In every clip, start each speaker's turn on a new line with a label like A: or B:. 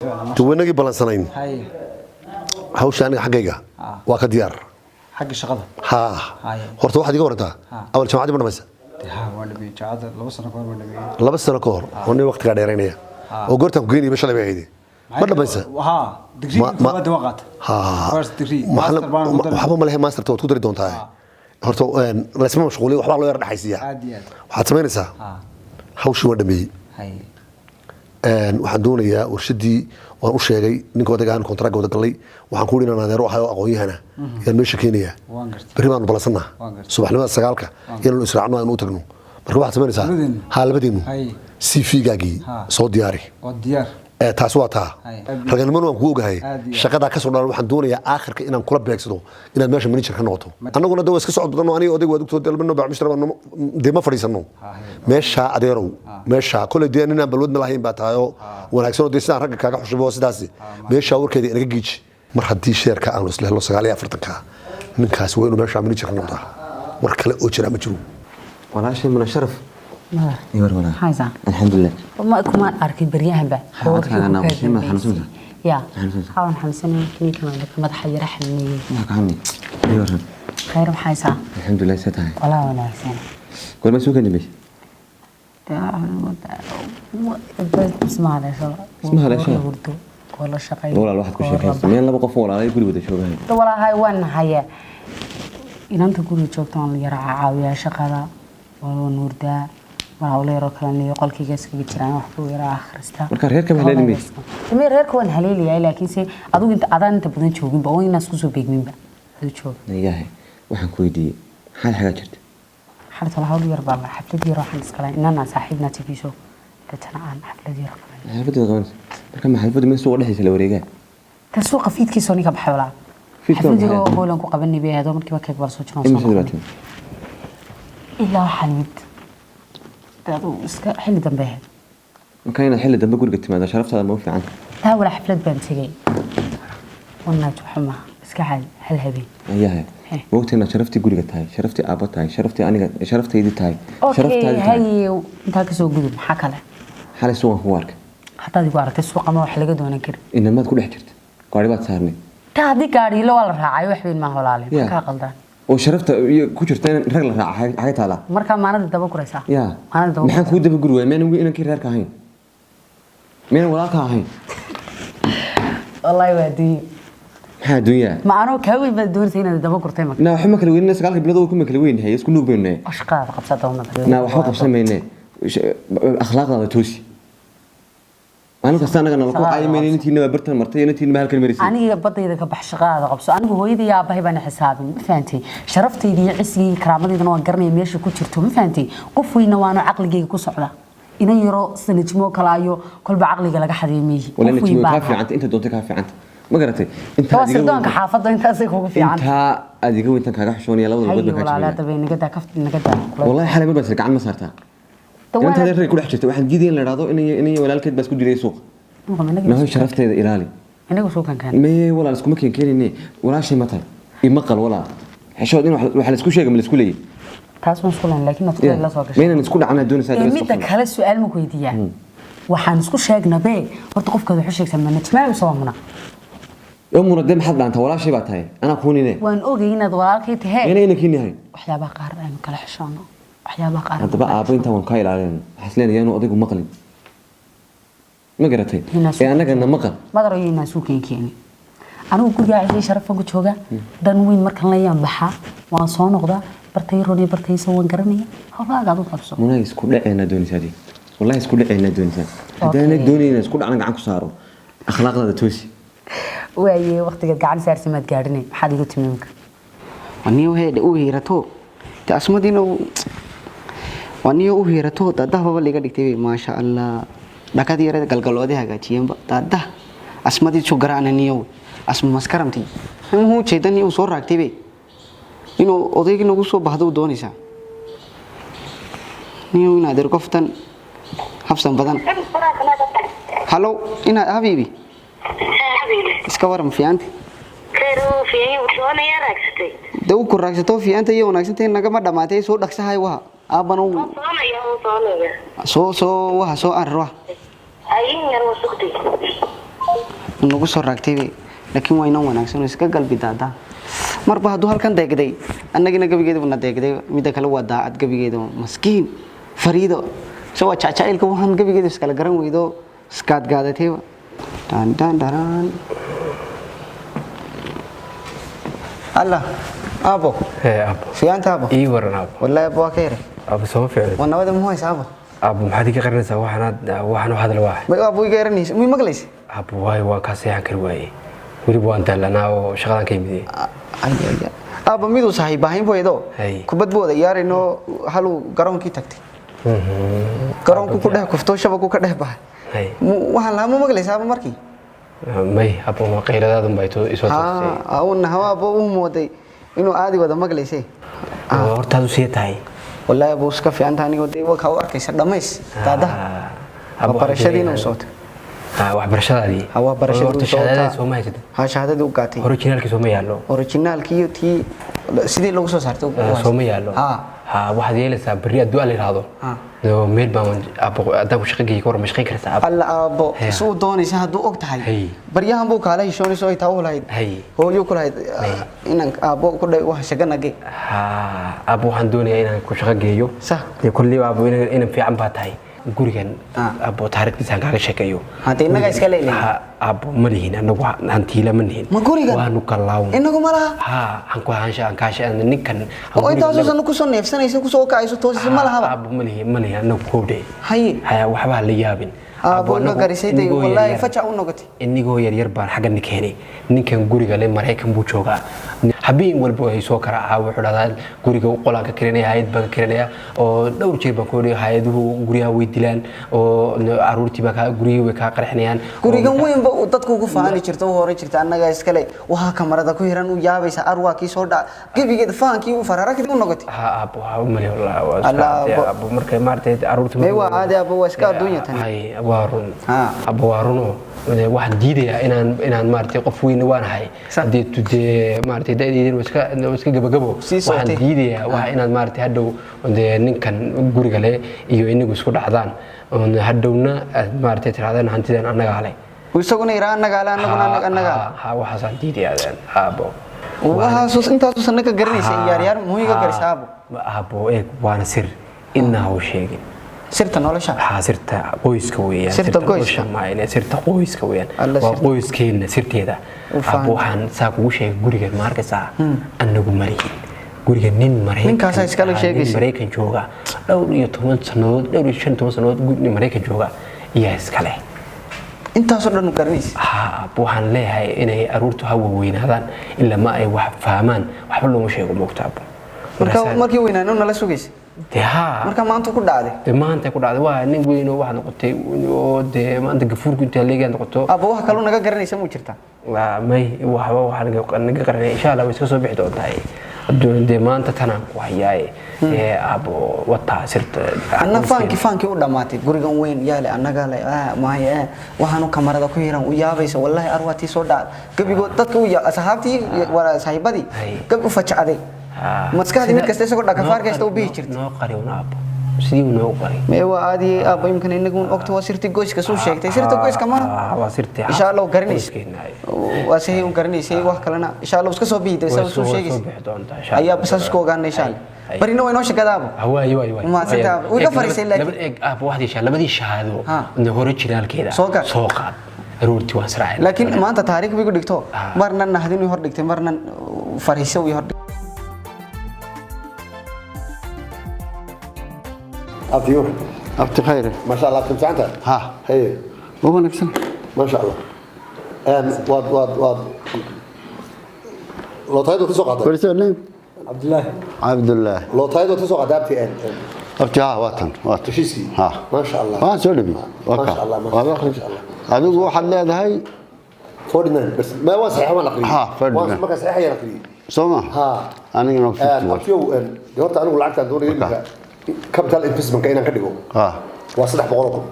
A: Duwanagii balansanayn.
B: Haye.
A: Hawsha aniga xaggayga waa ka diyaar.
B: Xagga shaqada.
A: Haa.
B: Haye.
A: Horta waxaad iga warantaa, awal jamacadii ma dhamaysa?
B: Ha, waa dhameeyey jaacada, 2 sano ka hor waa dhameeyey.
A: 2 sano ka hor oo nin waqtigaa dheeraynaya oo goortaan ku geynayba shalay bay ahayd, ma dhamaysa?
B: Ha, degree koowaad waan qaatay. First degree, master baan ku daray.
A: Waxba ma lehe, masterta waad ku dari doontaa. Horta laysma mashquuliyo, waxbaa loo yar dhexaysiiyaa.
B: Aad iyo aad.
A: Waxaad samaynaysaa, hawshii waan dhameeyey. Waxaan doonayaa warshadii waan u sheegay ninka odaygaan contract wada galnay. Waxaan ku yidhi inaan adeero ahay oo aqoon-yahana yaan meesha keenayaa.
B: Waan gartay.
A: Berri baanu ballansannaa.
B: Waan gartay.
A: Subaxnimada 9-ka inaanu israacno, aynu u tagno. Marka waxaad samaynaysaa,
B: Labadeenu?
A: Haa, labadeenu.
B: Haye.
A: CV-gaagii soo diyaari.
B: Waa diyaar.
A: Taasi waa taa.
B: Haye.
A: Raganimadu waan kuu ogahay.
B: Aad iyo aad.
A: Shaqadaa kasoo dhalan, waxaan doonayaa aakhirka inaan kula beegsado inaad meesha manager ka noqoto. Annaguna de waa iska socod badanno, aniga odayga waad ogtoo, dee laba nooc mushtari baan dee ma fadhiisano.
B: Haye.
A: Meeshaa adeerow, meeshaa koley dee ninaan balwadna lahayn baa tahay oo wanaagsan oo dee sidaan ragga kaaga xushubo sidaasi meeshaa warkeeda inaga giiji. Mar haddii sheerka aanu isla helo 49-ka, ninkaasi waa inuu meeshaa manager ka noqdaa. War kale oo jira ma jiro.
C: Walaashay Muna Sharaf.
D: Madar.
C: Iyo war walaa.
D: Haysaa.
C: Alxamdulilah.
D: Ma kumaan arkay baryahanba.
C: Codkaaga naaqushay, ma xanuunsantaa?
D: Ya.
C: Xanuunsantaa?
D: Hawan xanuunsanay, ninkan waa madaxa yara xanuuniyey.
C: Waa ka xamni. Iyo waran.
D: Khayr, maxaa haysaa?
C: Alxamdulilah, see tahay?
D: Walaa wanaagsan.
C: Goorma soo kan dambeysay?
D: Isma haleesho.
C: Isma haleesho?
D: Hurdo. Goor la shaqeeyo.
C: Walaal, waxaad ku sheekaysaa meel laba qof oo walaalay guri wada joogaan.
D: Walaahay waan haye. Inanta guriga joogta waan la yara caawiyaa shaqada. Waan hurdaa. Waan hawlo yaroo kale leeyahay, qolkayga iskaga jiraan, wax buu yara akhristaa.
C: Marka reerka ma haleeli maysid?
D: Mee, reerka waan haleelayaa, laakiinse adigu inta adaan inta badan jooginba oo inaan isku soo beegminba aduu jooga.
C: Nayahay, waxaan ku weydiiyey maxaad xagaa jirta?
D: Xalay hawl yar baa la xaflad yar waxaan iskala inaan saaxiibna tibiso deetana aan xaflad yar qaban.
C: Xalfadda qabanaysa. Marka ma xalfadda meel suuqa dhexdiisa la wareegaa?
D: Ta suuqa fiidkiisoo ninka baxay walaa.
C: Fiidka waa
D: xaflad yar oo
C: maxay?
D: hoolan ku qabanay bay ahayd oo markiiba keeg baa soo jiraan.
C: Imise dhibaato?
D: Ilaa waxaan mid dee aduu iska xilli dambe ahayd.
C: Marka inaad xilli dambe guriga timaado sharaftaada ma u fiican?
D: Taa walaa, xaflad baan tegey, one night waxa maaha, iska caadi, hal habeen.
C: Nayahay. Ma ogtahay inaad sharaftii guriga tahay, sharaftii aabba tahay, sharaftii aniga sharaftaydii tahay,
D: okay
C: sharaftaadii tahay?
D: Haye, intaa kasoo gudub, maxaa kale?
C: Xalay suuqan kugu arkay.
D: Haddaad igu aragtay suuqa, ma wax laga doonan karin?
C: Inamaad ku dhex jirta, gaari baad saarnay.
D: Ta haddii gaadhiilo waa la raacay, wax weyn maaha walaale.
C: Yeah.
D: Maxaa qaldan?
C: Oo sharafta iyo ku jirta in rag la raaca xagee taalaa?
D: Markaa maanada daba guraysaa.
C: Ya.
D: Maanada daba.
C: Maxaan kuu daba guri waaya? Miyaan inankii reerka ahayn? Miyaan walaalka ahayn?
D: Wallaahi waa adduunyo.
C: Maxaa adduunyaa?
D: Ma anoo kaa weyn baad doonaysa inaad daba gurtay marka?
C: Na waxba ma kala weynina, 9-ka bilood oo kuma kala weynnahay, isku nuug baynu nahay.
D: Oo shaqadaada qabsaa dabamada.
C: Na waxba qabsan mayne, akhlaaqdaada toosi. Maalin kasta annaga nala ku caayi mayne, intiina baa bartan martay, intiina baa halkan marisay.
D: Aniga badayda ka bax, shaqadaada qabso. Anigu hooyadii iyo aabbahay baan xisaabin, ma fahantay? Sharaftayda iyo cisigayga iyo karaamadaydana waan garanaya meesha ku jirto, ma fahantay? Qof weyna waano caqligayga ku socda, ina yaro sanajimo kalaayo kolba caqliga laga xadeeyo meehi.
C: Wala
D: Qof weyn
C: najmi
D: baan
C: kaa
D: ahaa.
C: fiicanta, inta doontay kaa fiicanta, ma garatay? Intaa
D: waa
C: adiga
D: sirdoonka xaafadda, intaasay kugu fiican.
C: Intaa aad iga weyntan kaaga xishoonaya, labada lugood
D: haye
C: baan kaa
D: walaala
C: jebinaya.
D: Dabay naga daa, kafti naga daa.
C: Wallahi xalay mar baa gacan ma saartaa. Intaad rag ku dhex jirta, waxaan diidaya in la idhaahdo inay walaalkeed baa isku dilay suuqa. Nahoy, sharafteeda ilaali.
D: Inagu suukan keen.
C: Meye walaal, iskuma keenkeenine, walaashay ma tahay? Ima qal walaal, xishood in wax la isku sheega ma la isku leeyahy?
D: Taas waan isku leyn, laakiin aad la soo gashay.
C: Maynan isku dhacnaa doonaysaa?
D: Ee, midda kale su-aal ma ku weydiiyaa? Waxaan isku sheegnabe, horta qofkaad waxu sheegtaa ma Najmaa mise waa Muna?
C: Yoo Muna dee, maxaad dhaantaa? Walaashay baa tahay, anaa kuunine.
D: Waan ogay inaad walaalkay tahee.
C: Mayna inankiin yahay.
D: Waxyaabaha qaar aynu kala xishoono, waxyaabaha qaar aynu
C: Haddaba
D: kala
C: aabbo intaa waan kaa ilaalinayna. Waxaa is leenayaa inuu odaygu maqlin, ma garatay?
D: Inaa
C: Ee annagana maqal.
D: Madar ayo inaan suuqeen keeni. Anigu gurigaa cisay sharafan ku jooga, dan weyn markan la yaan baxaa, waan soo noqdaa, bartay roni bartaysa waan garanaya. Hawlahaaga aad u qabso.
C: Munaa, isku dhaceynaa doonaysaa adii, wallahi isku dhaceynaa doonaysaa. Haddaana doonayna isku dhacna, gacan ku saaro, akhlaaqdaada toosi.
D: Waaye, waqtigaad gacan saarsi maad gaadhinay, maxaad igu timi imika?
E: Waniyo heedhe u hiirato te asmadiina waniyo u hiirato daadahbaba liga dhigtay, maasha Allah. Dhakadii yare galgaloodii hagaajiyeenba daadah asmadii soo garaana niyow asma maskaramti muxuu jeedan uu soo raagtay be inuu odaygii nagu soo bahdo uu doonaysaa niyow inaad er qoftan habsan badan. Halow inaad habiibi, iska waran, fiicanta? De u ku raagsato fiicanta iyo wanaagsantay nagama dhamaatay, soo dhaqsahay waha aabbana uu soo soo waha soo arar waha. Nagu soo raagtay bay, laakiin waa inoo wanaagsan oo iska galbi daadaa. Marba hadduu halkan deegday, annagina gabigeeda na deegday. Midda kale waa daacad gabigeeda, maskiin fariido so waa jacjacaylka waxaan gabigeeda iskala garan weydo, iskaadgaadatayba dhaan dhaan dharaan. Alla aabo.
F: Hee aabo.
E: Fiyaanta aabo.
F: Ii waran aabo.
E: Wallaahi aabo, waa ka yaray.
F: Aabo, soo fiicnay.
E: Waa nabada, muxuu haysa aabo?
F: Aabo, maxaad iga qarinaysaa? Waxaanaad waxaan u hadal waa.
E: May aabo, iga yaranaysa muy maqlaysa.
F: Aabo, waayo waan kaa seexan kari waayey, weliba waan daalanaa oo shaqadan ka yimid.
E: Ay ay ay. Aabo, miduu saaxiib ahayn booydo.
F: Hay.
E: Kubad booda ciyaarayno, haluu garoonkii tagtay, garoonku ku dhex kufto, shabaku ka dhex baxay.
F: Hay.
E: Waxaan lahaa, ma maqlaysa aabo markii?
F: May aabo, ma qayladaadun baa isoo toosay.
E: Haa, uuna hawa aabo u mooday inuu aadi wada maqlaysay.
F: Hortaad u sii tahay.
E: Wallaahi aabo, iska fiicanta anigoo dee waa kaa u arkaysa dhammays daadaha.
F: Aabo,
E: waxbarashadiina u socotay.
F: Waxbarashadaadii.
E: Ha, waxbarashadii
F: Horta
E: u socota.
F: shahaadadaad sooma haysatid?
E: Ha, shahaadadii u qaatay.
F: Originaalkii sooma yaallo?
E: Originaalkii iyo tii sidii lagu soo saartay u haystay.
F: Sooma yaallo?
E: Ha.
F: Ha, waxaad yeelaysaa berri hadduu alla yidhaahdo.
E: Ha.
F: Oo meel baan aabo haddaan ku shaqo geeyey ka warran, ma shaqayn karaysaa aabo?
E: Alla aabbo.
F: Hee.
E: Suu doonaysa hadduu og tahay.
F: Hay.
E: Baryahan buu kaala heshoonayso ay taa u lahayd.
F: Hay.
E: Hooyo ku lahayd inan aabbo ku dhay wax shaganage.
F: Haa aabo, waxaan doonayaa inaan ku shaqo geeyo.
E: Sax.
F: Dee kolley aabo, inan fiican baa tahay gurigan.
E: Ah.
F: Aabo, taariikhdiisaan kaaga sheekeeyo.
E: Hadda innagaa iska leeyihiin.
F: Ha aabo, ma lihin annagu, hantiila ma lihin.
E: Ma gurigan?
F: Waanu kalawn.
E: Inagu ma laha.
F: Haa, aan ku ahaansha aan kaasha aan ninkan aan
E: Oo
F: guriga
E: intaasoo sano kusoo neefsanaysa, kusoo kacayso, toosisa ma lahaba.
F: Aabo, ma lihin, ma lihin annagu, kowdhe.
E: Haye.
F: Haya, waxba ha la yaabin.
E: Aabbo, iga
F: annagu
E: garisay day,
F: inigoo
E: wallaahi
F: yaryar-
E: fajac u noqotay.
F: Inigoo yaryar baan xagga keenay. Ninkan guriga le Maraykan buu joogaa, habeen walba ay soo karaacaa, wuxuu dhahdaa guriga qolaan ka kiranaya, hay'ad baan ka kiranaya, oo dhowr jeer baan ku idhi hay'aduhu guryaha way dilaan oo caruurtii baa guryihii way kaa qarxinayaan.
E: Gurigan weynba uu dadku ugu faani jirto, u horay jirta annagaa iskale, waxaa kamarada ku xiran u yaabaysa arwaa kii soo dhac gebigeeda faankii u faraarakdii u noqotay.
F: Ha aabo, ha u mali wallahi waa iska
E: Allah,
F: caadi,
E: aabbo.
F: Aabo, markay maaragtay caruurtii
E: Mee waa caadi aabbo, waa iska adduunya tani.
F: Hay, waa run.
E: Ha.
F: Aabo, waa runo. Waxaan diidayaa inaan maaragtay qof weyn waan ahay.
E: Sax.
F: Haddii dee maaragtay da'deydin waa iska gabagabo.
E: Sii
F: Waxaan
E: socotay.
F: diidayaa waxa inaad maaragtay hadhow dee ninkan guriga le iyo inagu isku dhacdaan, oon hadhowna aad maaragtay tirahdaan hantidan annagaa le.
E: Isaguna iraa annagaa le, annaguna annagaa le.
F: Ha, waxaasaan diidayaa aabo.
E: Waxaasoo intaasoo sanno ka garanaysa yaaryaar muxuu iga garisa aabo?
F: Aabo, eeg, waana sir, idna ha u sheegin.
E: Sirta nolosha.
F: Haa, sirta qoyska weeyaan.
E: Sirta qoyska.
F: Nolosha maahan, sirta qoyska weeyaan.
E: Alla
F: waa
E: sirta.
F: Qoyskeena sirteeda.
E: U fahantay.
F: Aabo, waxaan saa kugu sheegay gurigan ma arkaysaa, anagu malihin guriga, nin Maraykan
E: Ninkaasaa iskala
F: nin
E: sheegaysa.
F: Maraykan jooga dhowr iyo toban sannadood, dhowr iyo 15 sannadood Maraykan jooga iyaa iskale.
E: Intaasoo dhan u garanaysa.
F: Haa aabo, waxaan leeyahay inay aruurtu ha waweynaadaan, ilaa ma ay wax fahmaan waxba looma sheego, moogta aabo.
E: Marka markii weynaano nala sugaysa.
F: Dee haa.
E: Marka maanta ku dhacday.
F: Dee maanta ku dhacday, waa nin weyn oo waxaad noqotay oo dee maanta gafuurku intaa leegaa noqoto.
E: Aabbo, wax kaloo naga garanaysa muu jirtaa?
F: Waa may, waxba waxaa naga qaranay, insha Allah way iska soo bixi doontaa. Hadduu dee maanta tanaan ku hayaaye ee aabo, wataa sirta.
E: Anna faankii u dhammaatay, gurigan weyn yaale annagaa le, mahay, waxaanu kamarada ku hiran u yaabaysa, wallaahi arwaatii soo dhac gebigood dadka u asxaabtii waa saaxiibadii.
F: Hay.
E: Gab u fajacday maskaxdii, mid kasta isagoo dhakafaar kasta u bihi jirtay.
F: Noo qari un aabo, sidii uu noogu qari.
E: Mee waa aadi aabbo, imkan inagu un ogta waa sirti goyska suu sheegtay, sirta goyska maaha.
F: Waa sirtii
E: insha Allah garanaysa.
F: Qoyskeena.
E: Waa sahi un garanaysay, wax kalena insha Allah iska soo bihi
F: Way
E: soo
F: soo
E: sheegaysa.
F: bixi doontaa insha Allah.
E: Ayaa basaas isku ogaanay insha Allah.
F: Hay.
E: Barina waa inoo shaqadaabo.
F: Waay waay waay.
E: Mahadsantahay aabo. Way ka fariisay laakiin.
F: Eeg aabo, waxaad yeeshaa labadii shahaado
E: Ha.
F: hore jiraalkeeda.
E: Soo qaad.
F: Soo qaad, aroortii waan israacay.
E: Laakiin maanta taariikh bay ku dhigto. Marna nahdin way hor dhigtay, marna fariiso way hor dhigtay.
A: Abtiyo.
G: Abti, khayre.
A: Maasha Allah, abti fiicanta.
G: Ha.
A: Haye.
G: Waa wanaagsan.
A: Maasha Allah. Waad lootaayad waad ka soo qaaday.
G: What is your name?
B: Cabdilaahi.
G: Cabdullah.
A: Lootaayad waad ka soo qaaday abti.
G: Abti, ha, waa tan, waa tan.
A: Heshiiskii.
G: Ha.
A: Maasha Allah.
G: Waan soo dhabi. Waa
A: Maasha
G: ka.
A: Allah, maasha
G: Waad
A: Allah,
G: akhri.
A: maasha Allah.
G: Adigu waxaad leedahay
A: 49 bas ma waan saxiix, waan aqriyay.
G: Ha, 49.
A: Waan markaa saxiixayaan aqriyay.
G: Soo ma?
A: Ha.
G: Anigana 50.
A: Abtiyow, dee horta anigu lacagtaan doonaya iminka capital investmentka inaan ka dhigo
G: Ha.
A: waa 300,000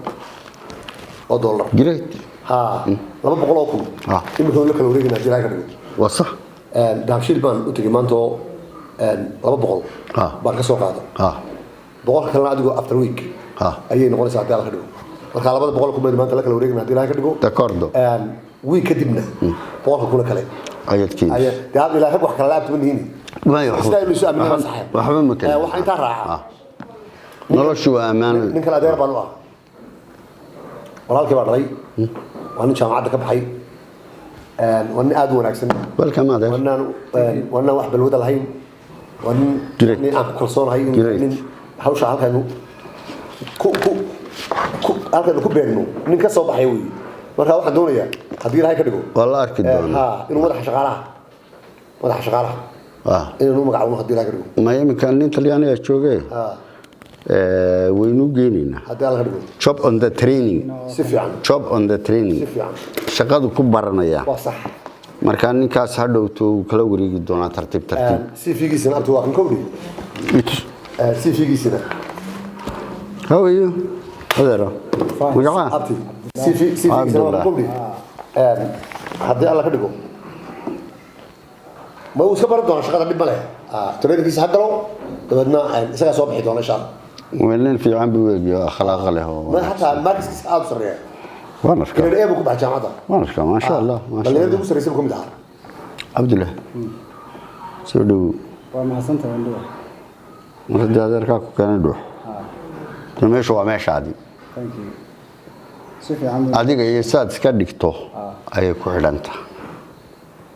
A: oo dollar.
G: Great.
A: Ha, 200,000.
G: Ah.
A: Iminka waan la kala wareegaynaa haddii ilaahay ka dhigo.
G: Waa sax.
A: Dahabshiil baan u tegey maanta oo 200
G: Ah.
A: baan ka soo qaaday.
G: Ha.
A: 100 kalena adigoo after week
G: Ah.
A: ayay noqonaysaa haddii alla ka dhigo. Marka 200,000 baynu maanta la kala wareegna haddii Ilaahay ka dhigo.
G: D'accordo.
A: Wiig kadibna 100,000 kale
G: Ayaad keenaysaa.
A: Dee hadda ilaa rag wax kala laabtama nihiin.
G: Waayo, waxba-
A: Sidaa inuu isu aaminay baa sax.
G: Waxba ma kala.
A: Waxaa intaa raaca.
G: Noloshu waa ammaan.
A: Nin kale adeer baan u ah, walaalkii baa dhalay, waa nin jaamacadda ka baxay. Waa nin aad u wanaagsan.
G: Welcome, adeer.
A: Waa ninaan wax balwada lahayn, waa nin
G: Great.
A: nin aan ku kalsoonahay
G: Great.
A: nin hawsha halkaynu ku ku ku halkaynu ku beegno nin ka soo baxay wey. Marka waxaan doonayaa, haddii Ilaahay ka dhigo,
G: Waa la arki doonaa.
A: Ha, inuu madaxa shaqaalaha inaynu u magacaabno, haddii Ilaahay ka dhigo.
G: Ma iminka nin Talyaaniga jooge. Waynu geenaynaa.
A: Haddii Alla ka dhigo.
G: Job on the training.
A: Si fiican.
G: Job on the training.
A: Si fiican.
G: Shaqadu ku baranaya.
A: Waa sax.
G: Marka ninkaas ha dhowto wuu kala wareegi doonaa tartiib tartiib.
A: CV-giisina, abti, waa kan kowdhi. CV-giisina.
G: How are you? Adeero. Magacaa?
A: Abti, CV-giisina waa kan
G: Cabdullah.
A: kowdhi. Haddii Alla ka dhigo, ma uu iska baran doonaa shaqada, dhib ma leh. Trainingkiisa ha galo, dabeedna isagaa soo bixi doona, insha Allah.
G: Waa nin fiican buu eegyo, akhlaaq leh oo.
A: Ma hataa markiskiisa aada u sarreeya.
G: Waan arkaa.
A: Grade A buu ku baxay jaamacadda.
G: Waan arkaa, maasha Allah, maasha
A: Dhalinyarada
G: Allah.
A: ugu sarreysay buu ka mid ahaa.
G: Cabdullah. Soo dhow.
B: Waa mahadsantahay, Andhuwa.
G: Mar haddii adeerkaa ku keenay dhuux. Tan meeshu waa meeshaadii.
B: Thank you, si fiican
G: Adiga iyo saad iska dhigto ayay ku xidhan tahay.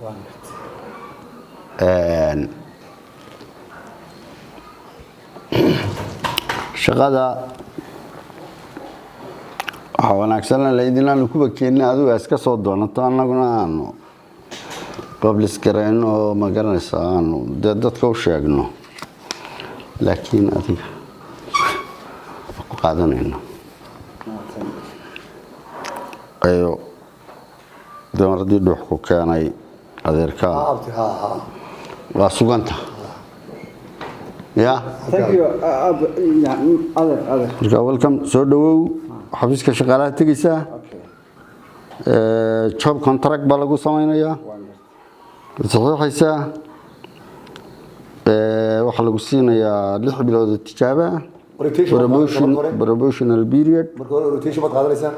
B: Waan gartay.
G: Shaqada waxaa wanaagsan laydin aanu kuba keenin, adigu iska soo doonato, annaguna aanu publish garayno oo, ma garanaysaa, aanu dee dadka u sheegno, laakiin adiga waa ku qaadanayno ayo. Dee mar haddii dhuux ku keenay adeerkaa,
A: Abti, ha ha.
G: waa suganta ya.
B: Thank you, yani adeer, adeer.
G: Marka welcome, soo dhawow. Xafiiska shaqaalaha tegeysaa.
B: Okay.
G: Job contract baa lagu samaynayaa.
B: Waan gartay.
G: Saxiixaysaa. Waxaa lagu siinayaa 6 bilood oo tijaaba ah.
A: Orientation baad qaadanaysaa marka hore.
G: Probational period.
A: Marka hore orientation baad qaadanaysaa.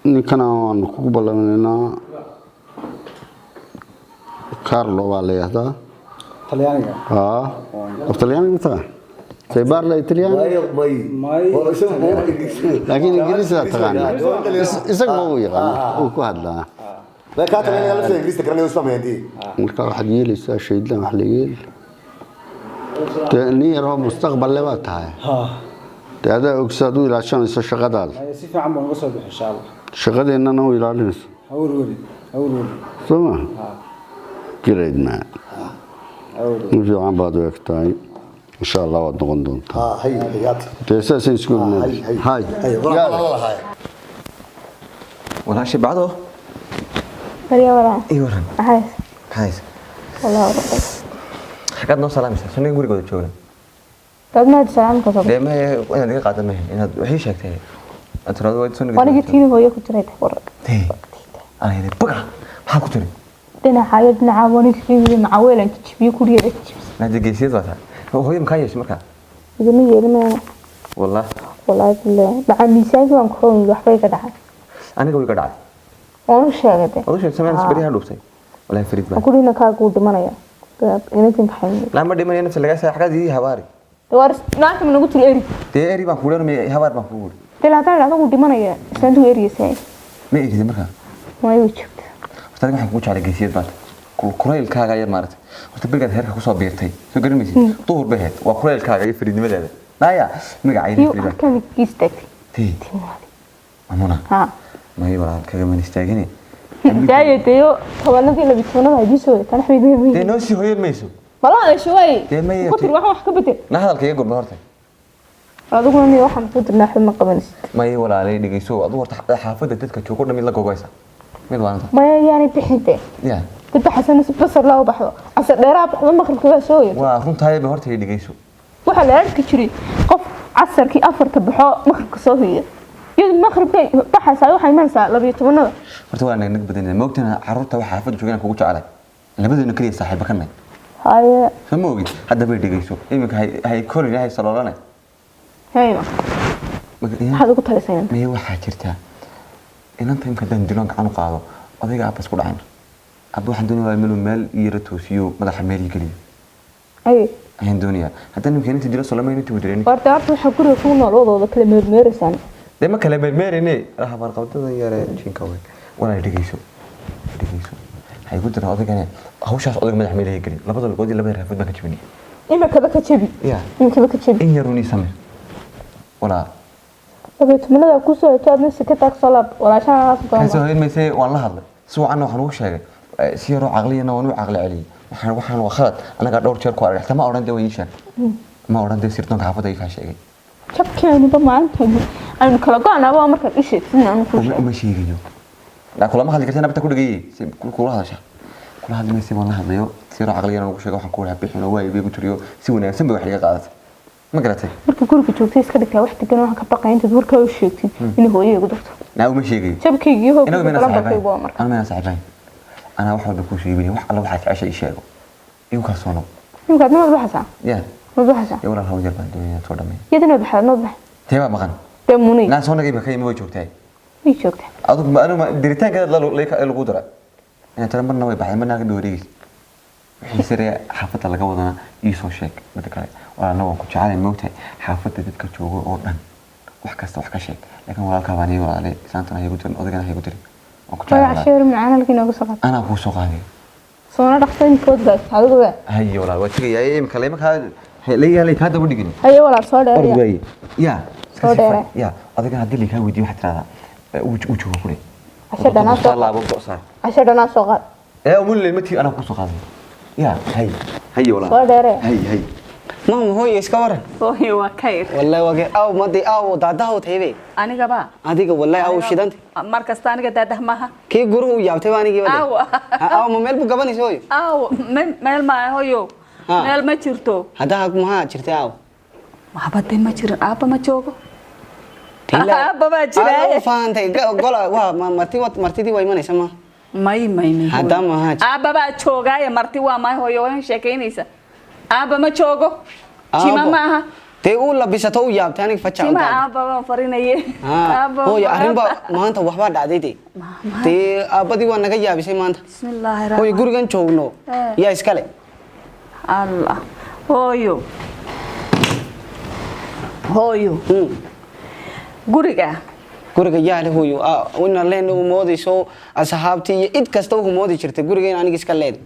G: Ninkana waanu kugu ballaminaynaa, Carlo baa la yihahdaa.
B: Talyaaniga.
G: Aa, af Talyaaniga ma taqaan? Sei parla italiano?
A: May may.
B: May.
A: Waa isagu ma Ingiriisi.
G: Laakiin Ingiriisidaa taqaana. Isaga ma uu yaqaana, uu ku hadlaa.
A: Ma ka talyaaniga laftiisa Ingiriista garanaya, isfahmaya hadii.
G: Marka waxaad yeelaysaa, shaydaan wax la yeeli, dee nin yaroo mustaqbal le baa tahay. Dee adaa ogsaad u ilaashanayso shaqadaada.
B: Si fiican baan uga soo bixi, insha Allah.
G: Shaqadeennana u ilaalinayso.
B: Hawr weli, hawr weli.
G: Soo ma? Great man.
B: Hawr weli.
G: Nin fiican baad u eg tahay, insha Allah waad noqon doontaa.
A: Ha, hay hay, abti.
G: Dee saasaan isku
A: Hay
G: ognahay.
A: hay.
G: Hay.
A: Hay walaal walaal.
C: Walaashay bacdo.
H: Barya walaa.
C: Ii waran.
H: Maxay?
C: Maxaa?
H: Walaa warqad.
C: Xagaad noo salaamaysaa? Sunniga gurigooda joogna.
H: Dad maad salaam ka soo.
C: Dee mahe, inaad iga qaada mahe, inaad waxii sheegtay aad tiraahdo waa sunniga.
H: Aniga tiini hooyo ku jiray war.
C: Tee anayda baga maxaa ku tiri?
H: Dhinaca dhinaca waniga kiigi macaweelan jibiyo kuriga jibis.
C: Naadi geesiyad baa tahay. Hooyo maxaa yeeshay markaa?
H: Igama yeelin.
C: Wallah.
H: Walaa bilaa. Maca miisaanka waan ku xoogay, waxbay ka dhacay.
C: Aniga way iga dhacay.
H: Waan u sheegay de.
C: Waad u sheegtay samayn beriyaha dhuuftay wallahi fariid baa.
H: Ku dhina kaa ku dhimanaya. Inatin kaxayn.
C: Lama dhimanaya, nafta lagaa saa xagaad ii habaari.
H: War naanta ma nagu tiri eri.
C: Dee eri baan kugu leeyahay, habaar baan kugu uri.
H: Dee haddaan idhaahdo wuu dhimanaya, islaantu way eriyeysaa.
C: Ma erida markaa?
H: Way way joogtaa.
C: Horta adiga waxaan kugu jeclay geesiyad baad kulaylkaaga yar maaragtay. Horta berigaad heerka kusoo biirtay soo garan maysid, duhur bay ahayd, waa kulaylkaaga iyo fariidnimadaada naaya magacayda.
H: Iyo
C: fariid baa
H: halkan istaagtay.
C: Tee mamuna?
H: Ha.
C: May walaal, kagama istaagine.
H: Daayo deyo tobanadii labi tobanada ay soo tan xidhiidh.
C: Dee noo sii hoyan mayso.
H: Wala hadasho way.
C: Dee ma
H: Ku tiri wax ka bedel.
C: Na hadalka iga gurba horta.
H: Adiguna ni waxaan ku dirnaa xubno qabanaysid.
C: May walaalay, dhegeyso, adigu horta xaafadda dadka joogo dhan mid la gogoysa mid waanta.
H: Maya yaani bixinte.
C: Ya.
H: Dib xasan si basar loo baxdo. Casar dheeraa baxdo, maqribka waa soo yeeto.
C: Waa runtaayba, horta i dhegeyso.
H: Waxa la arki jiray qof casarkii 4ta baxo, maqribka soo hiyo. Iyadu maqribka baxaysaa, waxay imanaysaa 12-da.
C: Horta waa nag badan moogtana, carruurta waxa xaafadda joogaan kugu jecelay, labadeena kaliya saaxiibo ka nahay.
H: Haye.
C: Soo ma ogid? Hadda bay dhegeyso, iminka hay korin, hay saloolane.
H: Haye. Maxaad ugu talisay?
C: Maya, waxaa jirta Inanta imka haddaan diloon gacan u qaado, odayga aabba isku dhacayna. Aabba waxaan doonayaa inuu meel ii yara toosiyo, madaxa meel ii geliyo.
H: Ay.
C: Ayaan doonayaa. Haddaan imka inanta dilo, solama inanta wadireen.
H: Warta horta waxaa guriga kugu nool wadooda kala meermeeraysaan.
C: Dee ma kala meermeerine, habarqabdadan yare jinka wey. Walaal, dhegeyso, dhegeyso, waxay ku jirtaa odaygane hawshaas. Odayga madax meel gelin, labada lugood iyo labada raafood baan ka jebinaya.
H: Imikaba ka jabi.
C: Ya.
H: Imikaba ka jabi.
C: In yarun ii samir, walaa.
H: 12-da kusoo heto, adna sikataa kasoo laab walaashaha.
C: Kasoo hoyn mayse, waan la hadlay si wacanna, waxaan ugu sheegay si yaroo caqliyana, waan u caqli celiyey. Waxaan waa khalad, anagaa dhowr jeer ku arag. Xitaa ma odhan dee way ii sheeg, ma odhan dee sirdoonka xaafadda ii kaa sheegay.
H: Jabkeenuba maalinta aynu kala go-anaaba waa markaad u sheegtid aanu kuu sheego.
C: Uma sheegayo. Laa, kulama hadli kartaa, nabta ku dhagayey si kula hadasha kula hadli mayse. Waan la hadlayo, si yaroo caqliyana ugu sheegay. Waxaan ku wada bixin oo waay bay ku tiriyo, si wanaagsan bay wax iga qaadatay, ma garatay?
H: Marka guriga joogtay iska dhigtaa wax degan. Waxaan ka baqaya intaad warkaa u sheegtid inay hooyo igu darto.
C: Naa, uma sheegayo.
H: Jabkaygii
C: Inagu
H: hoogga
C: mayna
H: lambarkaygu
C: saaxiibayn.
H: waa marka.
C: Anu mayna saaxiibayn. Anaa wax walba kuu sheegay, wax alla waxaad jecesha ii sheego, igu kalsoono.
H: Imika adna waad baxaysaa?
C: Ya.
H: Waad baxaysaa?
C: Ya walaal, hawl yar baan doonaya soo dhamay.
H: Iyadana waad baxdaa, waad bax.
C: Tee baa maqan?
H: Dee munay.
C: Naa, soo nagay ba ka yimi, way joogtahay.
H: Way joogtaa.
C: Adigu ma anu ma diritaankeeda la lagu dara inay tira, marna way baxday, marna halkan bay wareegaysa. Wixii sare xaafadda laga wadana ii soo sheeg. Midda kale, walaalna waan ku jecelahay, moogtahay? Xaafadda dadka jooga oo dhan wax kasta wax ka sheeg, laakiin walaalkaa baan ii walaalay. Islaantana ha igu dirin, odaygana ha igu dirin. Waan ku
H: Hooyo,
C: jecelahay walaal.
H: Casheer macaan halkii inooga soo qaad.
C: Anaa kuu soo qaaday.
H: Soona dhaqso, imika waad gaagta adigu baa.
C: Haye walaal, waa tegayaa imika, lema kaa leeyahay, kaa daba dhigin.
H: Haye walaal, soo
C: Orod.
H: dheeraya.
C: Waaye ya iska
H: Soo
C: sii fadhi.
H: dheere.
C: Ya, odaygan haddii lagaa weydiiyo, waxaad tirahdaa uu joogo kule.
H: Casho dhanaan soo
C: laabo go' saar.
H: Casho dhanaan soo qaad.
C: Ee umul mati, anaa kuu soo qaaday. Ya, hay hay walaal.
H: Soo dheere.
C: Hay hay.
E: Maama, hooyo, iska waran.
I: Hooyo, waa kayr.
E: Wallahi waa kayr. Aw madi aw daadaha taybe.
I: Anigaba.
E: Adiga wallahi aw shidanta.
I: Mar kasta aniga daadah maaha.
E: Kii guruhu u yaabtay baa anigii wade.
I: Aw.
E: Aw ma meel bu gabanaysa, hooyo?
I: Aw meel ma hooyo.
E: Ha.
I: Meel ma jirto.
E: Hadda maxaa jirtay, aw?
I: Waxba dee ma jirin, aabba ma joogo. Aabba baa jira.
E: Aad u fahantay gola waa marti martidii waa imanaysa ma?
I: May may may.
E: Hadda maxaa jirta?
I: Aabba baa joogaaye, marti waa may hooyo, waan sheekaynaysa. Aabba ma joogo. Jima ma aha.
E: Dee uu labisato u yaabtay aniga fajac.
I: Jima aabba baan farinaye. Aabba.
E: Hooyo, arrin baa maanta waxbaa dhacday dee. Dee aabbadii waa naga yaabisay maanta.
I: Bismillaahi
E: Hooyo,
I: rahmaan.
E: gurigan joogno yaa iskale?
I: Allah. Hooyo. Hooyo. Guriga.
E: Guriga yaa leh, hooyo? Ina leen u moodayso asxaabtii iyo cid kasta u moodi jirtay guriga in aniga iska leed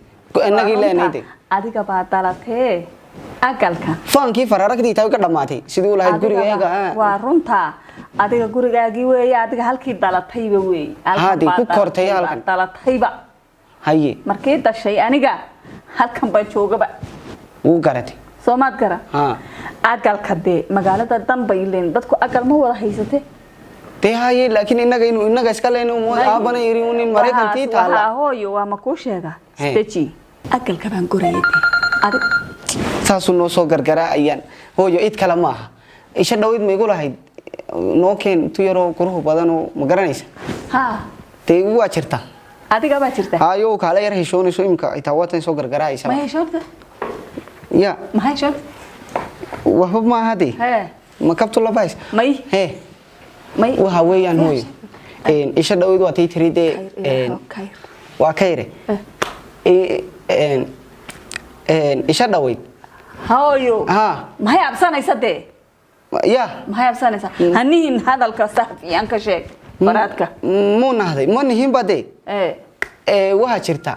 E: inagii leenahay dee.
I: Adiga baa dalatee agalka.
E: Faankii fararagdii taa ka dhamaatay sidii u lahayd guriga.
I: Waa runtaa, adiga gurigaagii weeye, adiga halkii dalatayba weeye.
E: Haa, dee ku kortay halkan.
I: Dalatayba.
E: Haye.
I: Markii dashay aniga halkan baan joogaba.
E: Wuu garatay.
I: Soo maad gara?
E: Haa.
I: Agalka dee magaalada dan bay leen, dadku agal ma wada haysate.
E: Dee haye, laakiin inaga inuu inaga iska leen u mood aabana yiri uu nin Maraykantii taala.
I: Waxaa hooyo, waa ma kuu sheegaa?
E: Hee.
I: Deji, agalka baan gorayay dee adig.
E: Saasuu noo soo gargaraa ayaan, hooyo, cid kale ma aha. Isha dhaweyd ma igu lahayd noo keen tu yaroo quruhu badan oo ma garanaysa?
I: Haa.
E: Dee waa jirta.
I: Adiga baa jirta.
E: Hayo, kaala yar heshoonayso imika xitaa waatan soo gargaraaysa.
I: Ma heshoonta?
E: Ya.
I: Ma heshoonta?
E: Waxba ma aha dee.
I: Hee.
E: Ma kabtu la bays?
I: May.
E: Hee.
I: May.
E: Waxa weeyaan, hooyo, isha dhaweyd waa tii tiri dee
I: Kayr.
E: Waa kayre. Isha dhaweyd.
I: Hooyo.
E: Haa.
I: Maxay absanaysa dee?
E: Ya.
I: Maxay absanaysaa? Hanihin hadalka sax fiican ka sheeg baraadka.
E: Muu nahday, ma nihin ba dee.
I: Ee.
E: Ee, waxaa jirta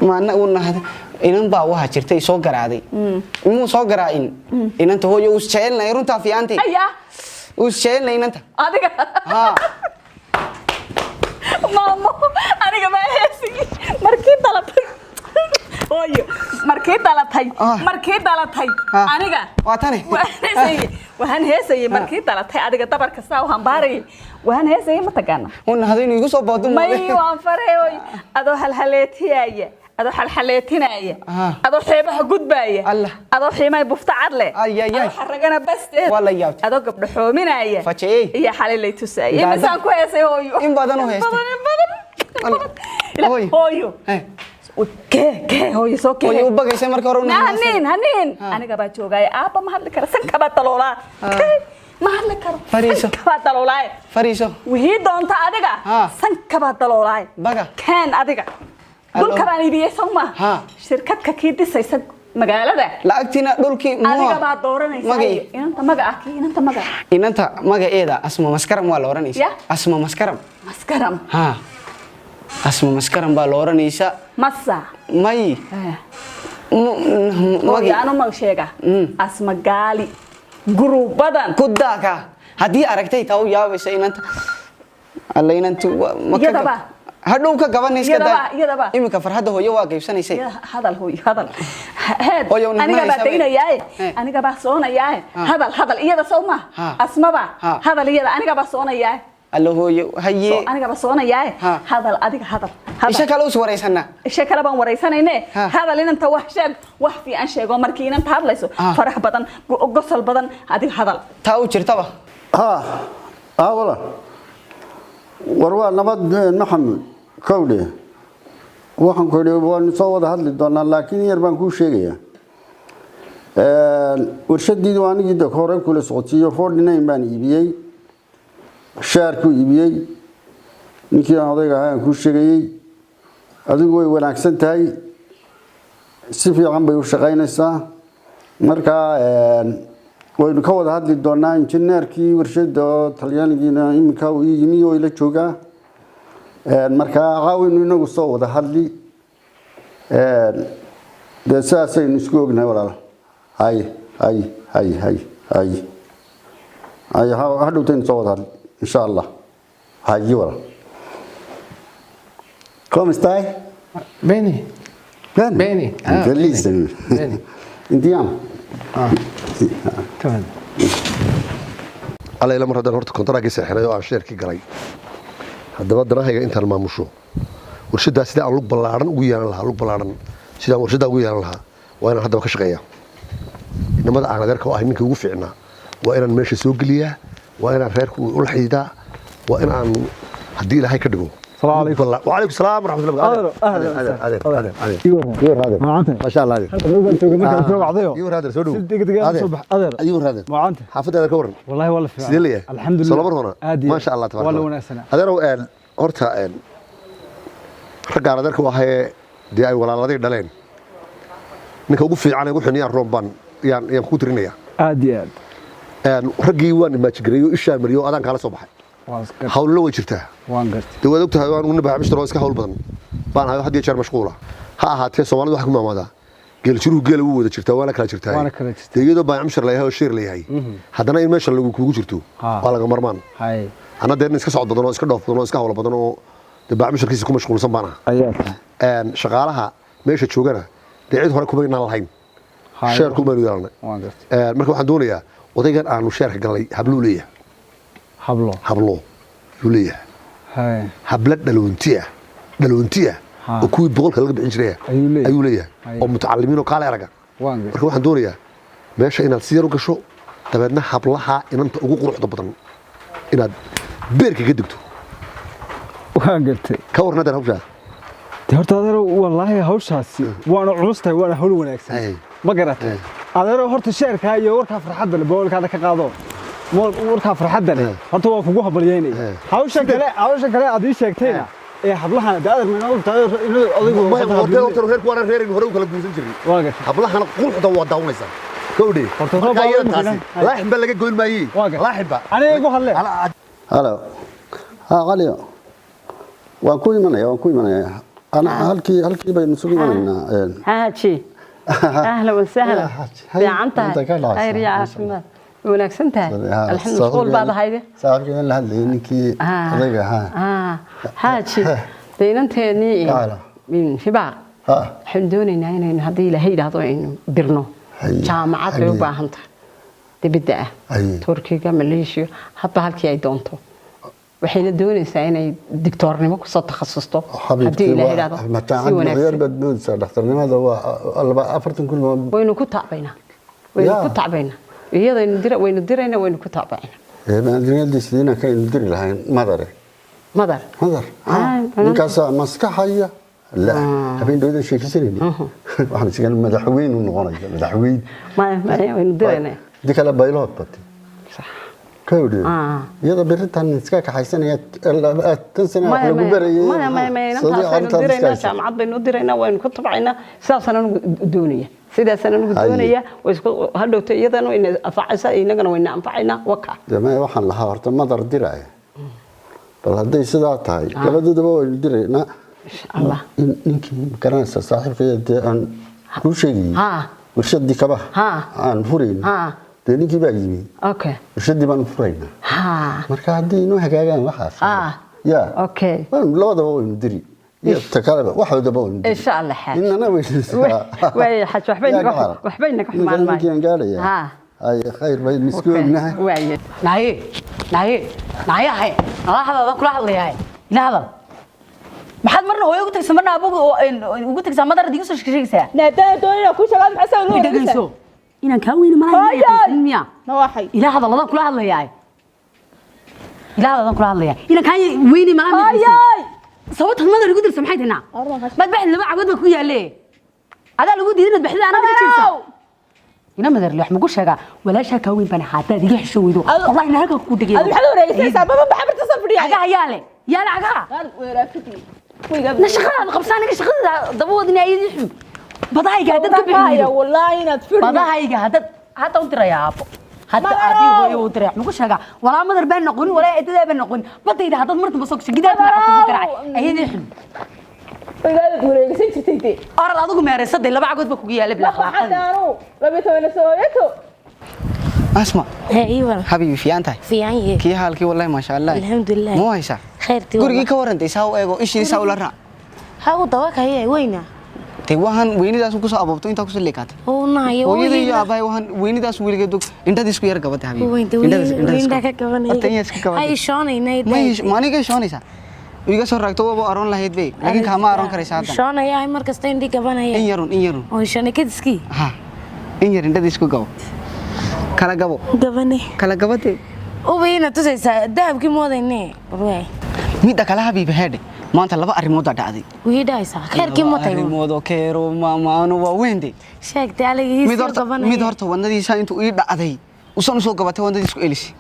E: maana uu nahday inan baa waxaa jirtay soo garaaday. Muu soo garaacin inanta, hooyo, uu jecelnay runtaa fiicantay.
I: Aya.
E: Uu jecelnay inanta.
I: Adiga.
E: Haa.
I: Maamo, aniga ma heesigi markii dalatay, hooyo, markii dalatay, markii dalatay aniga
E: waa tani.
I: Waan heesayey, waxaan heesayey markii dalatay adiga dabarka saa u hambaarayay, waxaan heesayey ma taqaana?
E: Uu nahday inuu igu soo boodo.
I: May, waan faray hooyo, adoo halhaleetiyaya, adoo halhaleetinaya, adoo xeebaha gudbaaya, adoo xiimay bufta cad leh, adoo xaragana basteed,
E: waa la yaabtay,
I: adoo gabdho xoominaya
E: fajeey
I: iyo xalay lay tusaayay. Imisaan ku heesay, hooyo?
E: In badan u heestay.
I: In badan, in badan. Hooyo, kee kee, hooyo, soo kee.
E: Hooyo, u bagaysay markii hore u
I: Na,
E: nahnaasay.
I: hanin hanin, aniga baa joogaya, aabba ma hadli kara, sanka baa daloolaa. Kee. Ma hadli karo.
E: Fariiso.
I: Sankabaa daloolaaye.
E: Fariiso.
I: Wixii doonta adiga. Sankabaa daloolaaye.
E: Baga.
I: Keen adiga. Dhulka baan iibiyey sow ma? Shirkadka kii dhisaysa magaalada.
E: Lacagtiina dhulkii
I: Adiga baa dooranaysa.
E: Magacii.
I: Inanta magaca kii inanta magaca.
E: Inanta magaceeda Asma Maskaram waa la oranaysa.
I: Ya.
E: Asma Maskaram.
I: Maskaram.
E: Ha. Asma Maskaram baa la oranaysa.
I: Masa.
E: May.
I: Hooyo mag sheega. Asma gaali. Guruubadan.
E: Ku daaka. Haddii aragtay taa u yaabaysa inanta. Alla inantu ma ka
I: Iyadaba.
E: Hadhow ka gaban iska daa.
I: Iyadaba.
E: Iminka farxadda hooyo waa qaybsanaysay.
I: Hadal hooyo hadal. Heed
E: Hooyo,
I: aniga baa
E: nahmanaysa bay.
I: daynayaaye. Aniga baa soonayaaye. Hadal hadal iyada sow ma. Asmaba. Hadal iyada aniga baa soonayaaye.
E: Alla hooyo haye.
I: Soo aniga baa soonayaaye. Hadal adiga hadal.
E: Isha kale us wareysanaa.
I: Isha kale baan wareysanayne. Hadal inanta wax sheeg wax fiican sheego markii inanta hadlayso farax badan gosol badan adiga hadal.
E: Taa u jirtaba.
G: Ha. Ha wala. War waa nabad Maxamed kowdhe. Waxaan ku idhi waan soo wada hadli doonaa laakiin yar baan kuu sheegayaa. Warshadiidu waa anigii dog hore kula socodsiiyo 49 baan iibiyey. Shaarku iibiyey. Ninkii aan odayga ahaa aan kuu sheegayey. Adigu way wanaagsan tahay. Si fiican bay u shaqaynaysaa. Marka waynu ka wada hadli doonaa injineerkii warshadda oo Talyaanigiina iminka uu ii yimi oo ila joogaa. Marka caawinu inagu soo wada hadli. Dee sidaasaynu isku ognahay walaal. Hay hay hay hay hay. Hay hadhowtaynu soo wada hadli insha Allah. Hayi walaal. Come stai?
F: Bene.
G: Bene.
F: Bene. Ah,
G: Bellissimo.
F: Bene.
G: Andiamo.
B: Tamam.
A: Alla ila mar haddaan horta kontaraaggii seexinay oo aan sheerkii galay. Haddaba danahayga intaan maamusho warshaddaa sidii aan lug ballaaran ugu yeelan lahaa, lug ballaaran sidaan warshaddaa ugu yeelan lahaa waa inaan haddaba ka shaqeeyaa. Inamada aan adeerka u ahay ninkii ugu fiicnaa waa inaan meesha soo geliyaa, waa inaan reerka ula xidhiidhaa, waa in aan haddii Ilaahay ka dhigo. وعليكم السلام ورحمة الله وبركاته.
B: أهلا
A: أهلا أهلا أهلا. ما شاء الله.
B: أهلا.
A: حافظ ka waran.
B: والله والله fiican.
A: Sidee leeyahay?
B: Alxamdulillah.
A: Soo laba hore. Ma sha Allah tabaaraka.
B: Wala wanaagsan.
A: Adeerow horta raggaan adeerka u ahayee dee ay walaaladii dhaleen. Ninka ugu fiican ee ugu xun yaan roon baan yaan ku tirinayaa.
B: Aad iyo
A: aad. Raggii waan imaajigareeyo ishaan mariyo adaan kala soo baxay. Hawllo way jirtaa.
B: Waan gartay.
A: Dee waad ogtahay waan ugu nabahay mishtar oo iska hawl badan. Baan ahay had iyo jeer mashquula. Ha ahaatee Soomaalidu waxay ku maamaadaa. Geel jiruhu geela wuu wada jirtaa waana kala jirtaa.
B: Waana kala jirtaa.
A: Dee iyadoo baan mishtar leeyahay oo sheer leeyahay. Haddana in meesha lagu kugu jirto waa laga marmaan.
B: Hay.
A: Anna dee iska socod badan oo iska dhoof badan oo iska hawl badan oo dee baa mishtarkiisa ku mashquulsan baan ahay.
B: Ayaa tahay.
A: Shaqaalaha meesha joogana dee cid hore kuma inaan lahayn. Sheerku baynu yeelanay.
B: Waan gartay.
A: Marka waxaan doonayaa odaygan aanu sheerka galnay habluu leeyahay.
B: Hablo.
A: Hablo yuu leeyahay.
B: Hay.
A: Habla dhaloonti ah dhaloonti ah oo kuwii boqolka laga bixin jiray ayuu leeyahay oo mutacalimiin oo kaale araga.
B: Waan gartay.
A: Marka waxaan doonayaa meesha inaad si yar u gasho dabeedna hablaha inanta ugu quruxda badan inaad beerka ka digto.
B: Waan gartay.
A: Ka warna dar hawshaa.
B: Dee horta adeero wallaahi hawshaasi waana culus tahay waana hawl wanaagsan. Ma garatay. Adeero horta sheerka iyo warka farxadda leh boolkaada ka qaado. Warka farxadda leh horta waa kugu habalyeynaya. Hawshan kale aad ii sheegtayna ee hablahan adeer ma inoo tahay inuu adigu
A: horta reerku waan reerin hore u kala guursan jirnay.
B: Waa gartay.
A: Hablahana quruxda waa daawanaysaa. Kowdhe.
B: Horta
A: marka iyada taasi laaxin ba laga goyn maayey. Laaxin ba.
B: Aniga igu hadle.
G: Halo. Ha Cali. Waan ku imanaya waan ku imanaya. Ana halkii baynu isugu imanaynaa.
J: Xaaji. Ahlan wa sahlan. Fiican tahay. Khayr iyo caafimaad. Wanaagsan tahay. Alxamdu mashquul baad ahayde.
G: Saaxiibkii la hadlayay ninkii odayga ahaa.
J: Xaaji. Deynanteennii hibaaq. Waxaan doonaynaa inaynu haddii Ilaahay yidhaahdo aynu dirno. Jaamacad bay u baahan tahay. Dibadda ah. Turkiga, Maleeshiya, hadba halkii ay doonto. Waxayna doonaysaa inay digtoornimo kusoo takhasusto haddii Ilaahay yidhaahdo si wanaagsan.
G: Baad moodaysaa dhakhtarnimada waa 40,000.
J: Waynu ku tacbaynaa. Waynu ku tacbaynaa. Iyadaynu dira waynu diraynaa waynu ku tacbaynaa.
G: Maadinadiisa inaan ka diri lahayn madare.
J: Madar.
G: Madar. Ninkaasaa maskaxaya. La habeen dhawada sheekaysanayna. Waxaan isaga madaxweyne u noqonaya madaxweyne.
J: Ma waynu diraynaa.
G: Dii kale baylood batay.
J: Sax.
G: Kowdhi iyada beritan iska kaxaysanaya tan sana wax lagu barayay.
J: Maya, maya, maya, inantaasaynu diraynaa, jaamacad baynu u diraynaa, waynu ka tabcaynaa. Sidaasaan anigu doonaya, sidaasaan anigu doonaya. Way isku hadhowta, iyadana wayna anfacaysaa, inagana wayna anfacaynaa, waka.
G: Dee waxaan lahaa horta madar diraya, bal hadday sidaa tahay labadoodaba waynu diraynaa.
J: Allah.
G: Ninkii magaranaysa saaxiibkaya dee aan kuu sheegayey warshadii kabaha aan furayn, dee ninkii baa yimi. Warshadii baanu furaynaa. Marka haddii inoo hagaagaan waxaas ya labadaba waynu diri, iyo ta kaleba waxoodaba waynu diri.
J: Insha Allah, xaaj.
G: Inana
J: waay xaaj, waxbay naga xumaan maayo.
G: Ninkaan gaadhaya. Ay khayr baynu isku ognahay.
J: Waaye.
D: Naye, naye, naye, hay nala hadal, kula hadlayahay, ila hadal. Maxaad marna hooyo ugu tagsaa, marna abugu ugu tagsaa, madar idigu soo sheegaysaa?
H: Naadaan doonina ku shaqaad, maxaa saa loo
D: dhegeyso inaan kaa weyni malaha miya?
H: Ma waxay
D: ila hadal, adan kula hadlayahay, ila hadal, adan kula hadlayaa, inaan kaa weyni malaha.
H: Hooyoy!
D: Sababta madar igu dirsa maxay tahay? Maad baxdi, laba cagood baa ku yaalle, adaa lagu diiday inaad baxdida, anaa iga jirsa ina madar. Wax magu sheegaa, walaashaa kaa weyn baan, haddaad iga xisho weydo, wallahi ina halkan ku dhigay.
H: Adu maxaad wareegaysaa? Mama baxaa barta soo fadhiya.
D: Cagaha yaale, yaale cagaha. Na shaqadaada qabsaa, aniga shaqadaada daba wadin. Ayadii xun badahayga haddaad ka bixin weydo,
H: Wallaahi inaad fidhi
D: badahayga haddaad hadda u diraya aabbo, hadda aabii hooyo u diraya. Magu sheegaa, walaa madar baan noqonin, walaa eedadaa baan noqonin. Badayda haddaad mar dambe soo gasho, gidaad madaxa kugu garaacay, ayadii xun.
H: Waygaadad wareegaysan jirtay dee.
D: Orad adigu meeraysaday, laba cagood baa kugu yaala bila akhlaaqada.
H: Xadaanu 12 sooyato.
E: Asma.
K: Iwan.
E: Habibi, fiican tahay?
K: Fiican yahay.
E: Kii haalkii, wallahi maasha Allah.
K: Alxamdulilah.
E: Muu haysaa?
K: Khayrtii.
E: Gurigii ka warantay, saa u eego ishii, saa ula raac.
K: Ha u daba kaye weyna.
E: Dee waxaan weynidaas kusoo aboobto, intaa kusoo leekaatay.
K: Oo nahayo.
E: Hooyadii iyo aabbahay waxaan weynidaas weligeed dog indhada isku yar gabatay, habibi.
K: Weynta weynta ka gabanay.
E: Horta in iska gabatay.
K: Hay shoonayna.
E: Ma ma aniga shoonaysaa? Iga soo raagto waaba aroon lahayd bay, laakiin kaama aroon karaysa haddan.
K: Shoonaya mar kasta indhi gabanaya.
E: In yarun, in yarun.
K: Oo shoonay kadiski.
E: Ha, in yar indhada isku gabo, kala gabo.
K: Gabanay.
E: Kala gabatay.
K: Ubayna tusaysaa dahabkii moodayne waay.
E: Midda kale habibi, heedhe, maanta laba arrimood baa dhacday.
K: Wii dhaysaa khayrkii motay.
E: Arrimood oo keero maamaano waa weynde.
K: Sheegtay aligiisa.
E: Mid horta, mid horta wadnadiisa intuu ii dhacday usan usoo gabatay, wadnadiisa isku elisay.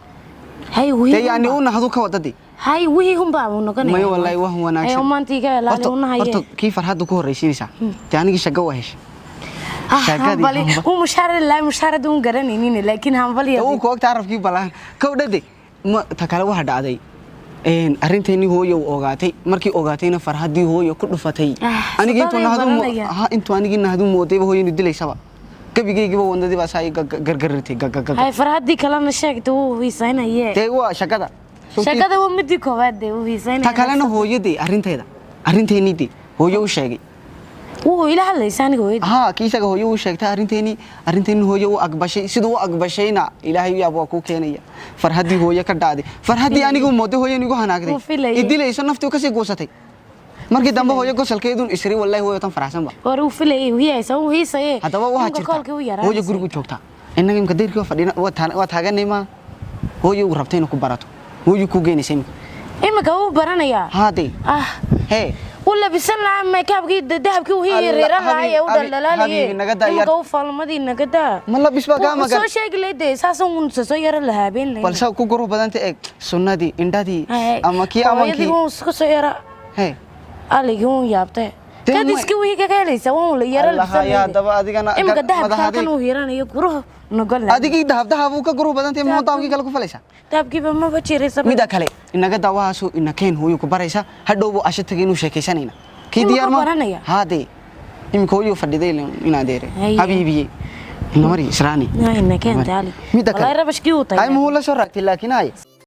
K: Hay wii.
E: Dee yani u nahdu ka wadadii.
K: Hay wii hun baa uu noqonaya.
E: Maya wallahi wax wanaagsan.
K: Ay maanta iga ilaali u nahaye.
E: Horta kii farxadda ku horreysiinaysaa dee anigii shago waa heshay.
K: Hambali uu mushaar la mushaarad uun garanaynin, laakiin hambali.
E: Uu ku ogta arafkii balaan kow dhade. Ma ta kale waxa dhacday arrinteennii hooyo uu ogaatay. Markii ogaatayna farxaddii hooyo ku dhufatay. Anigii intuu nahdu, ha, intuu anigii nahdu moodayba hooyo inuu dilaysaba, gabigaygiiba wadnadii baa saa gargarirtay gagagaga.
K: Hay farxaddii kalena sheegtay, wuu hiisaynaye.
E: Dee waa shaqada.
K: Shaqada waa midii koowaad, dee wuu hiisaynaya.
E: Ta kalena hooyadii arrinteeda, arrinteennii dee hooyo u sheegay.
K: Wuu ila hadlaysa aniga hooyadii.
E: Haa, kii isaga hooyo u sheegtay arrinteennii, arrinteennii hooyo u aqbashay. Siduu u aqbashayna ilaahay yaab waa kuu keenaya. Farxaddii hooyo ka dhacday, farxaddii anigu mooday hooyo igu hanaagday, idilayso, naftii kasii goosatay. Markii dambe hooyo gosalkeedun isri, wallahi hooyo tan faraxsan ba.
K: War uu filayay, wuu hiisay, wuu hiisaye.
E: Haddaba waxaa jirta hooyo gurigu joogtaa, innaga imka dayrkii waa fadhina, waa taaganay. Ma hooyo uu rabtay inuu ku barato, hooyo kuu geenaysa imika.
K: Imika wuu baranayaa.
E: Haadee.
K: Ah.
E: Hee.
K: Wuu labisan lahaa, makeupkii dahabkii wuu hiireeran lahaa ee u dhaldhalaalayay. Imika uu faalmadii naga daa.
E: Ma labis baa kaa magan.
K: Soo sheegi leedahay saasan uun soo yara lahaa been leeyahay.
E: Balse ku qurux badanta eeg sunnadii indhadii ama kii amankii.
K: Hooyadii wuu isku soo yara.
E: Hee.
K: Aligii wuu yaabtay. Kadiski wixii ka helaysa wuu la yara
E: labsan. Allaha haddaba adigana
K: imika dahabka halkan uu hiiranayo guruhu nogol.
E: Adigii dahab dahab uu ka qurux badantay, ma dahabkii kale ku falaysa?
K: Dahabkiiba maba jiraysa.
E: Midda kale inaga daawahaasu ina keen hooyo ku baraysa, hadhow buu asha tagay inuu sheekaysanayna. Kii diyaar ma? Haadee. Imika hooyo fadhiday inaa deere. Habiibiye. Ina mari israani.
K: Ina keen taali.
E: Midda kale.
K: Wallahi rabashkii uu tagay.
E: Ay muhu la soo raagtay laakiin ay.